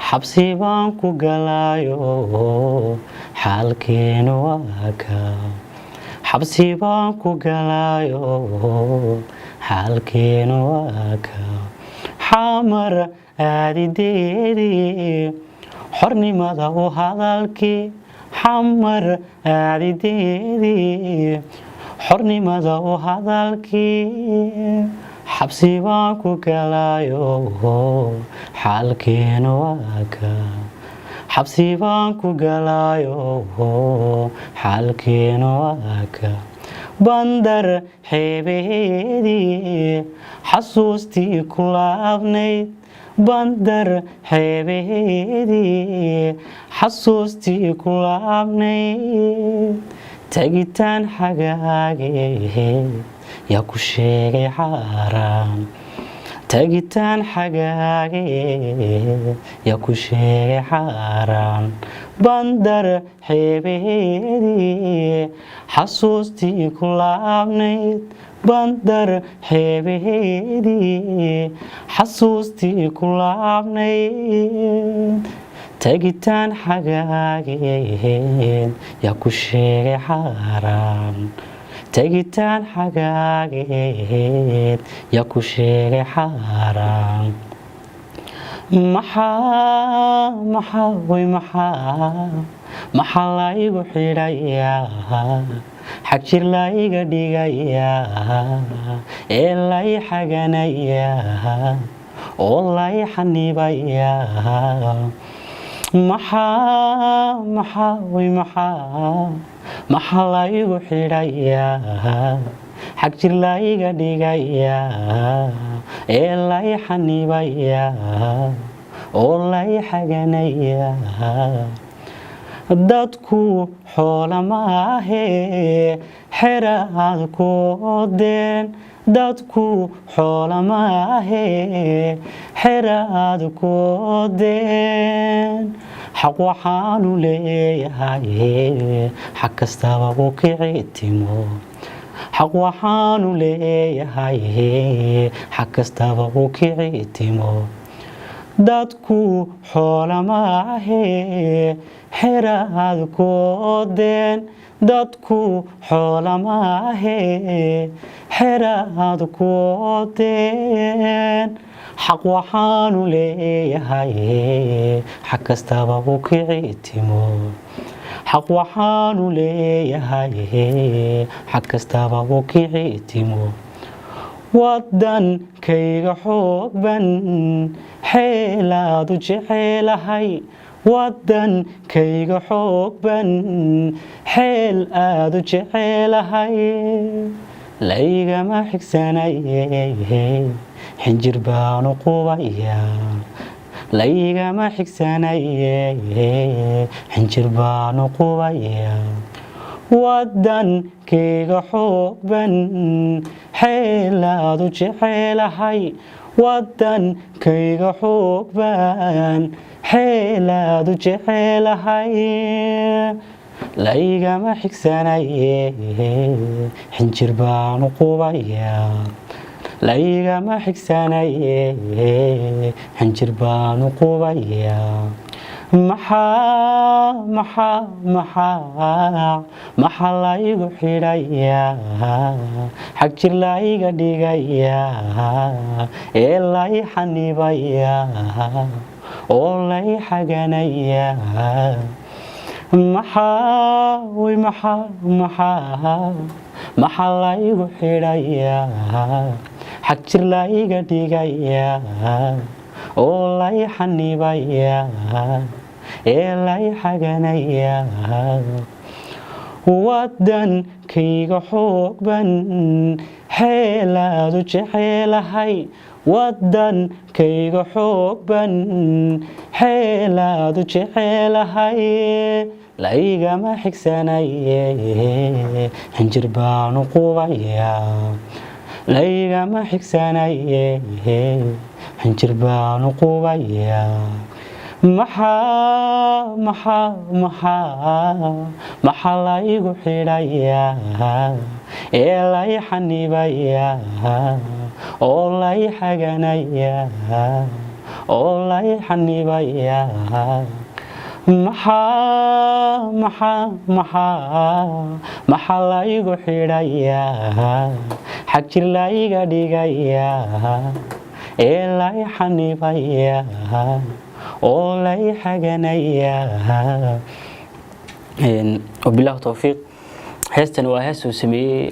Xabsi baan ku galaayo, xaalkeenu waa ka. Xabsi baan ku galaayo, xaalkeenu waa ka. Xamar aadideedii, xornimada u hadalkii. Xamar aadideedii, xornimada u hadalkii. Xabsi baan ku galaayo, xaalkeenu waa ka. Xabsi baan ku galaayo, xaalkeenu waa ka. Bandar xeebaheedii, xasuustii ku laabnayd. Bandar xeebaheedii, xasuustii ku laabnayd. Tagitaan xagaage, yaa ku sheegay xaaraan? Tagitaan xagaage, yaa ku sheegay xaaraan? Bandar xeebaheedii, xasuustii ku laabnayd. Bandar xeebaheedii, xasuustii ku laabnayd. Tagitaan xagaageed, yaa ku sheegay xaaraan? Tagitaan xagaageed, yaa ku sheegay xaaraan? Maxaa, maxaa, way, maxaa, maxaa laygu xidhayaa? Xag jir layga dhigayaa ee lay xaganayaa oo lay xanibayaa. Maxaa, maxaa, way, maxaa, maxaa laygu xidhayaa? Xag jir layga dhigayaa ee lay xanibayaa oo lay xaganayaa. Dadku xoola maahe, xeraad ku odeen. Dadku xoola maahe, xeraad ku odeen. Xaq waxaanu leeyahay xag kastaba u kici timo. Xaq waxaanu leeyahay xag kastaba u kici timo. Dadku xoola maahe, xeraad ku odeen. Dadku xoola maahe, xeraad ku odeen. Xaq waxaanu leeyahay xag kastaba u kici timo. Xaq waxaanu leeyahay xag kastaba u kici timo. Wadankayga xoogban, xeelaadu jecelahay. Wadankayga xoogban, xeel aadu jecelahay. Laygama xigsanaye, xinjir baanu qubayaa. Laygama xigsanaye, xinjir baanu qubayaa. Wadankayga xoogban, xeelaadu jecelahay. Wadankayga xoogban, xeelaadu jecelahay. Laygama xigsanaye, xinjir baanu qubayaa. Laygama xigsanaye, xinjir baanu qubayaa. Maxaa, maxaa, maxaa, maxaa laygu xidhayaa? Xag jir layga dhigayaa ee lay xanibayaa oo lay xaganayaa. Maxaa, way, maxaa, maxaa, maxaa laygu xidhayaa? Xag jir layga dhigayaa oo lay xanibayaa ee lay xaganayaa. Wadankayga xoogban, xeelaadu jecelahay. Wadankayga xoogban, xeelaadu jecelahay. Laygama xigsanaye, xinjir baanu qubayaa. Laygama xigsanaye, xinjir baanu qubayaa. Maxaa, maxaa, maxaa, maxaa laygu xidhayaa ee lay xanibayaa oo lay xaganayaa? Oo lay xanibaya. Maxaa, maxaa, maxaa, maxaa laygu xidhayaa, xagjir layga dhigayaa, ee lay xanibaya oo lay xaganayaa? Wabilaahi towfiiq. Heestan waa hees uu sameeyey.